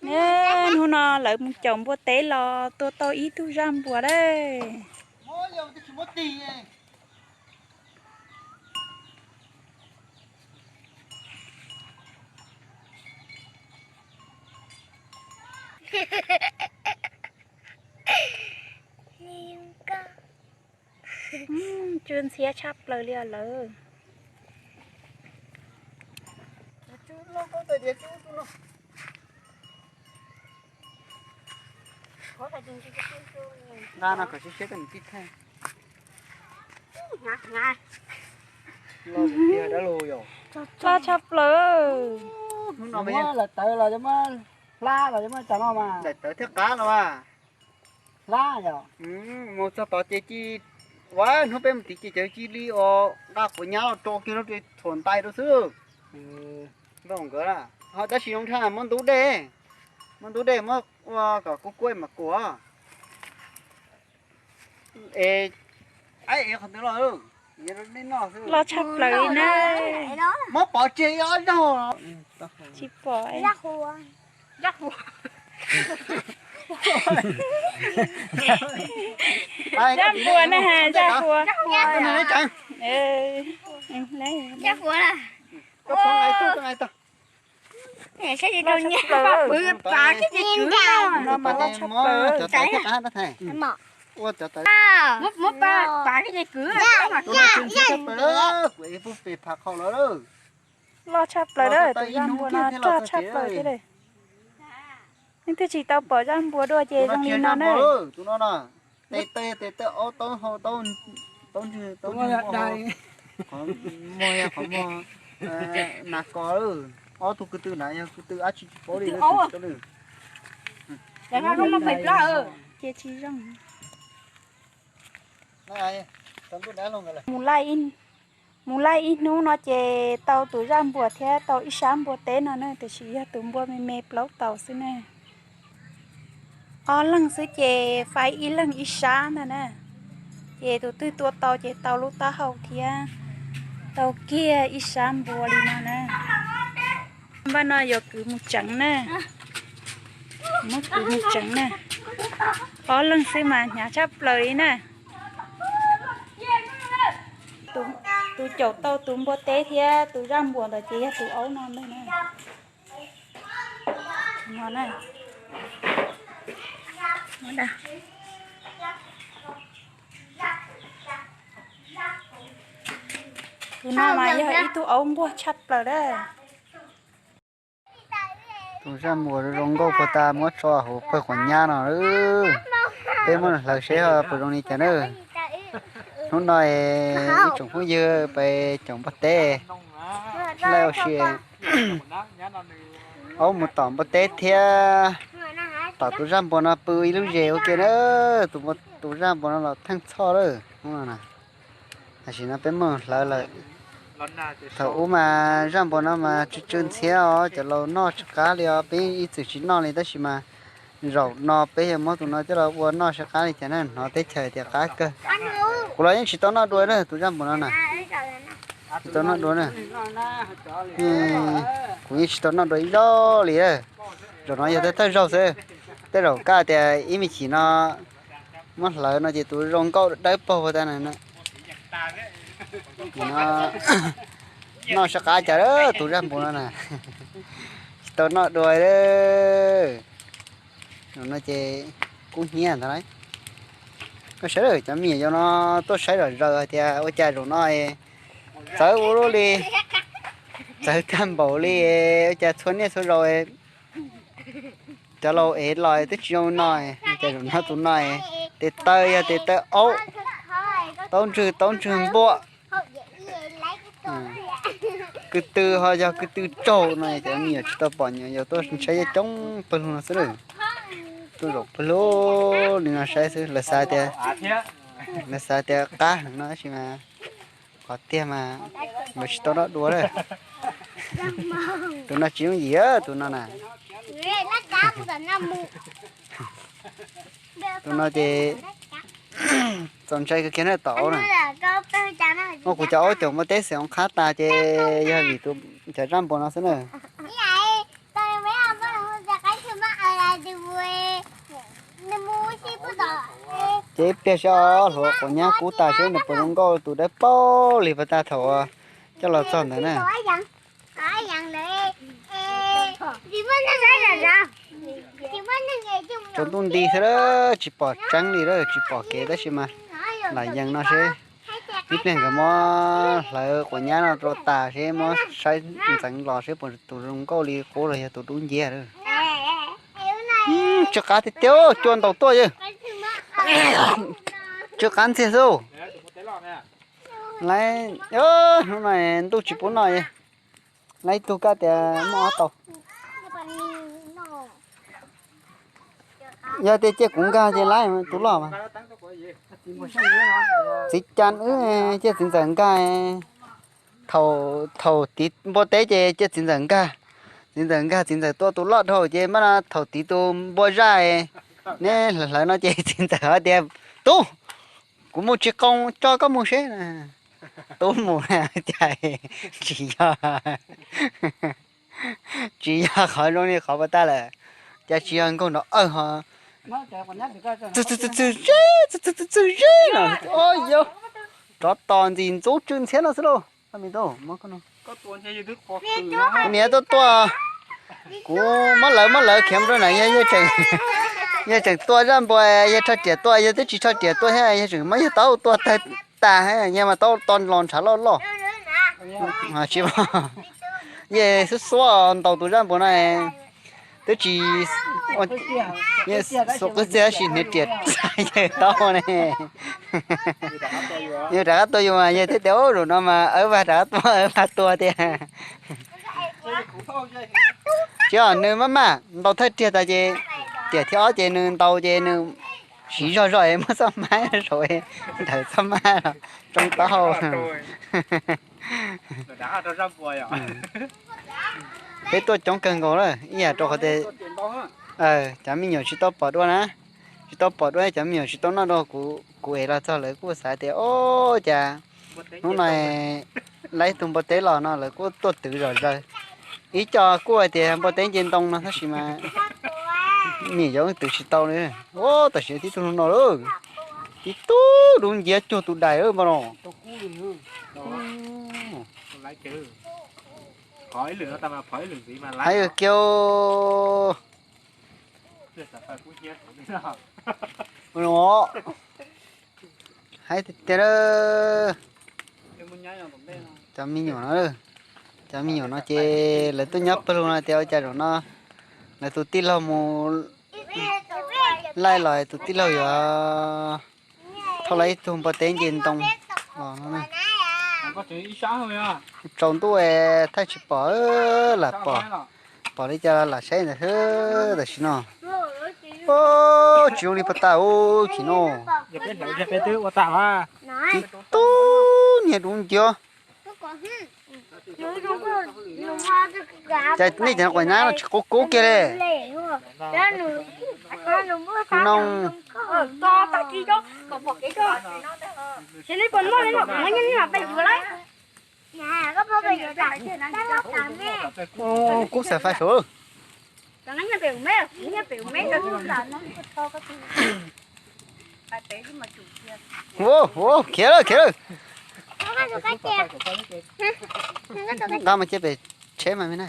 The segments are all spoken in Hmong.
Ne, hnub no lawv mus caum npua teb los tua tau ib tug zaj npua lawm. Tsw ntxhiab tshaj plaws li os lawm. Loj tshaj plaws. Lawv tawv los muab hlab los muab cov no mas. Lawv tawv thiab qab no mas. Hlab yom. Mus txog tod ces ci, ua hnub peb mus tiv ces cov ci li os, nqa quav nyab los rau kiag lub txhuam ntais rau xwb. Npaj nkawd, ho tab sis zoo ntsha muab ntub dej, muab ntub dej muab ua kom kuj kuaj mam kuam. Es, qhov twg los, loj tshaj plaws li na. Muab pov tseg ob zaug. Tsis pom. Zaj npua na, zaj npua. Muab pa pa ke ces kwv. Loj tshaj plaws lawm, tus zaj npua no rog tshaj plaws thiab. Leej twg tsis tau pom zaj npua dua ces zoo li no na. Tus no no, tes taw, tes taw, aub taub hau, taub ntswg, taub ntswg, qhov muag yog qhov muag nas kos. Ob tug ko tw na yog ko tw dab tsi tsis paub li. Ces tsis zoo. Mus laij ib hnub no ces tau tus zaj npua thiab tau ib sab npua teb no na, tiam sis yog tus npua me me plaub tau xwb na. Ob leeg xwb ces faib ib leeg ib sab ntag na. Ces tus twg tua tau ces tau lub taub hau thiab tau kiag ib sab npua li no na. Npaj no yuav kwv mus tseev na. Muab kwv mus tseev na. Ob leeg xwb mas hnyav tshaj plaws li na. Tus caum tau tus npua teb thiab tus zaj npua ntawd ces yog tus aub no ntag na. Tus no mas yog ib tug aub nquag tshaj plaws lawm. Tus zaj npua zoo nkauj puag ta muab tso hauv pawg quav nyab no. Peb muab hlawv seb puas zoo li cas na. Hnub no ib tsoom phooj ywg pais caum npua teb, laij ua si, aub mus tom npua teb thiab tom tus zaj npua no pw ib lub zes ua ke na. Tus zaj npua no los theej txhoj lawm hnub no na. Tam sim no peb muab hlawv lawm. Thaum ub mas zaj npua no mas tsw tsw ntxhiab os, cov laus noj tsis qab li os, peb ib txwm tsis noj li tab sis mas zaum no peb yog muab tus no coj los ua noj sab qab li cas na, hnov teb chaws tias qab kawg. Kuv los yeej tsis tau noj dua na tus zaj npua no na. Tsis tau noj dua na. Kuv yeej tsis tau noj dua ib zaug li. Zaum no yog thawj zaug xwb. Tej zaum kaj tias ib me chim no muab hlawv no ces tus zoo nkauj dawb paug tas na. Noj sab qab cas tus zaj npua no na. Tsis tau noj dua. Zaum no ces kub hnyiab ntag lauj. Koj saib lawm cov me nyuam yaus no tuaj saib zom zaws hais tias ua cas zaum no txawv ua luaj li, txawv tag npaum li, ua cas txhua niaj txhua zaus cov laus ev los twb tsis zoo no, cas zaum no tus no tes taw yog tes taw aub, taub ntswg taub ntswg npua. Ko tw ho yog ko tw tsaug no, cov me nyuam tsis tau pom nyuam yaus tuaj saib coob coob pawg lug no xwb lawm. Tuaj zaum pawg lug li no saib xwb, lawv xav tias, lawv xav tias qab heev no tab sis mas qhov tiag mas yuav tsis tau noj dua lawm. Tus no tsis yooj yim, tus no na. Tus no ces txaus ntshai kawg kiag na tom aub na. Muab kuv cov aub caum npua teb xeem qhab tas ces yog vim tus, cov zaj npua no xwb na. Ces ib pliag saib os, hluav quav nyab kub tas seb nws puas zoo nkauj tus dawb paug li puas tag thaum coj los txog ntawd na. Tsaus ntuj nti xwb, tsis pom tseeb li lawm, tsis pom kev tab sis mas lam yees no seb ib pliag nkawd muab hlawv quav nyab no rau tas seb muab saib ntxeev los seb puas tus zoo nkauj li qub los yog tus dub nciab lawm. Tsw qab tiag tiag, cua ntaus tuaj yawg. Tsw qab ntxiag xwb. Lawv, hnub no ntuj tsis pub noj, lawv ib tug kaj tias muaj ob tau. Yog tias cia kuv nkag ces lawv tus loj mas. Txiv Cas wb cia txiv ntxawm nkag. Thaum, thaum tiv npua teb ces cia txiv ntxawm nkag. Txiv ntxawm nkag, txiv ntxawm tua tus loj dhau ces mas thaum tiv tus npua zaj, neb hlawv hlawv no ces txiv ntxawm hais tias, Tub, kuv mus tsis qoo, tso koj mus seb. Tub mus cas tsis yog, tsis yog qhov zoo li qhov puas tag lawm, cas tsis yog nkaug nrov awg ho. Txwg txwg txwg txwg zeb, txwg txwg txwg txwg zeb no, o yog, rov tos ntxim ntxub tsw ntxhiab no xwb lauj. Niam tuaj tuaj, kuv muab lawv muab lawv khiav rau na, yog tseem tua zaj npua, yog tseem tua zaj npua, yog rho riam tua, yog twb tsis rho riam tua thiab, yog tseem muab yawg taub tua tawg tas, yawg mas taub tua los ntshav loj loj. Tsis, yawg xub xuab ntaus tus zaj npua no, twb tsis, xuas qwb txiaj tab sis hniav riam txais yawg taub ne. Yawg rov qab tua yus mas yawg thiaj tias, Ub, zaum no mas awb vag rov qab tua, awb vag tua tiag. Tsis, nws maj maj ntaus thawj riag tas ces tiam thib ob ces nws ntaus ces nws siv zog zog es muab txoj mab saum es nthawv txoj mab los tsoo taub hau. Peb tuaj coob kawg nkaus lawm ib yam rau qhov tias cov me nyuam tsis tau pom dua na, tsis tau pom dua cov me nyuam tsis tau noj dua, kuv, kuv ev los txog lawv kuj xav tias, O, cas hnub no lawv ib tug npua teb los no lawv kuj tuaj twv zom zaws. Ib co kuj hais tias npua teb nce ntoo no tab sis mas me nyuam yaus twv tsis tau li. O, tam sim tib tug no lawm, tib tug dub nciab cuag tus dais lawm npau no. Hais kiag hais tiag tiag, cov me nyuam no, cov me nyuam no ces lawv tuaj nyob pawg lug no tias ua cas zaum no lawv tus tij laug mus laij los tus tij laug yuav thauj lawv ib tug npua teb nce ntoo los no. Tsaus ntuj thaij tsis pom, lam pom, pom li cas lam saib ntawd xwb tam sim no. Tsis zoo li pas tas u chim no. Tib tug niag dub nciab. Cas nej cov quav nyab no tsis kub kub kiag li. No, kub xav fais saud. Ua, ua, khiav lawm, khiav lawm. Nqa mus cia pem tsheb mas me na.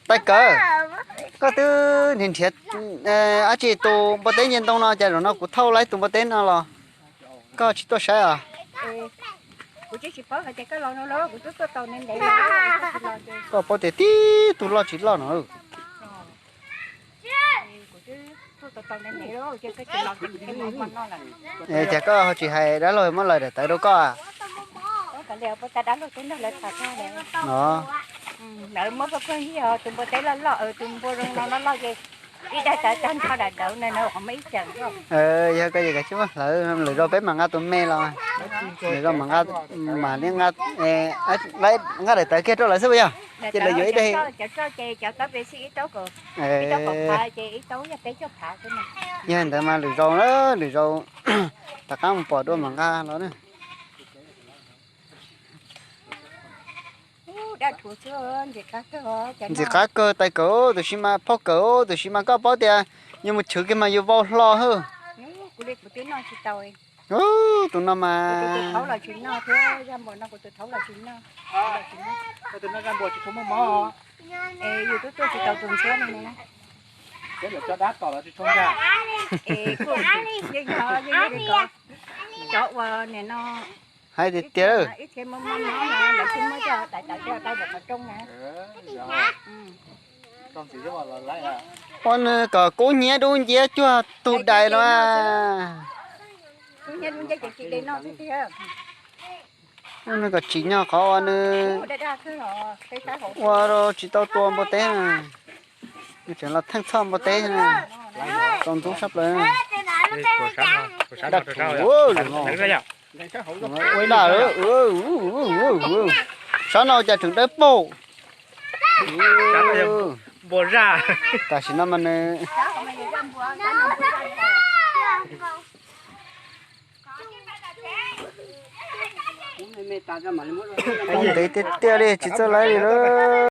Tais kawm, koj twb nrhiav, nrhiav dab tsi tus npua teb nce ntoo no cas zaum no kuv thauj lawv tus npua teb no los koj tsis tuaj saib os? Koj paub tias tib tug loj tsis loj no. Cas koj ho tsis hais dab laug muab lawv daim tawv rau koj? Yog koj ces kav tsij muab hlawv, lwm zaus peb mam nqa tus me los, lwm zaus mam nqa, mam li nqa, nqa daim tawv kiag rau lawv xwb puas yog? Ces lawv yuav ib daim. Yog ntawd mas lwm zaus, lwm zaus rov qab mus pom dua mam nqa los na. Ntxim qab kawg tais kawm, tab sis mas phauj kawm, tab sis mas koj paub tias yus mus chwv kiag mas yus vau hlo hwb. Kuv li kuv twb noj tsis tau. Ub, tus no mas. Kuv tus thaub los tsis noj thiab, zaj npua no kuv tus thaub los tsis noj. Tus no zaj npua tsis tshua muaj mob. Es yus twb tuaj tsis tau tus ntxhiab li ne. Peb yuav coj dab tom los tsis tshua nkag. Es kuj yeej yog yeej yog li ko. Cov uas nim no hais tiag tiag, ib txhia muaj mob no lawv kuj muab coj dais tawm coj tau ntawm qhov rooj na. Ua nws kom kub hnyiab dub nciab cuag tus dais no. Ua nws kom tsim nyog qhov uas nws ua rau tsis tau tua npua teb. Nws tseem los theej txhoj npua teb na. Tau ntxub sab plaws. Daj rhuv, ua ib daj, sab no cas tseem dawb paug. Tam sim no mas nws ntev tiag tiag li tsis txawj laib li lawm.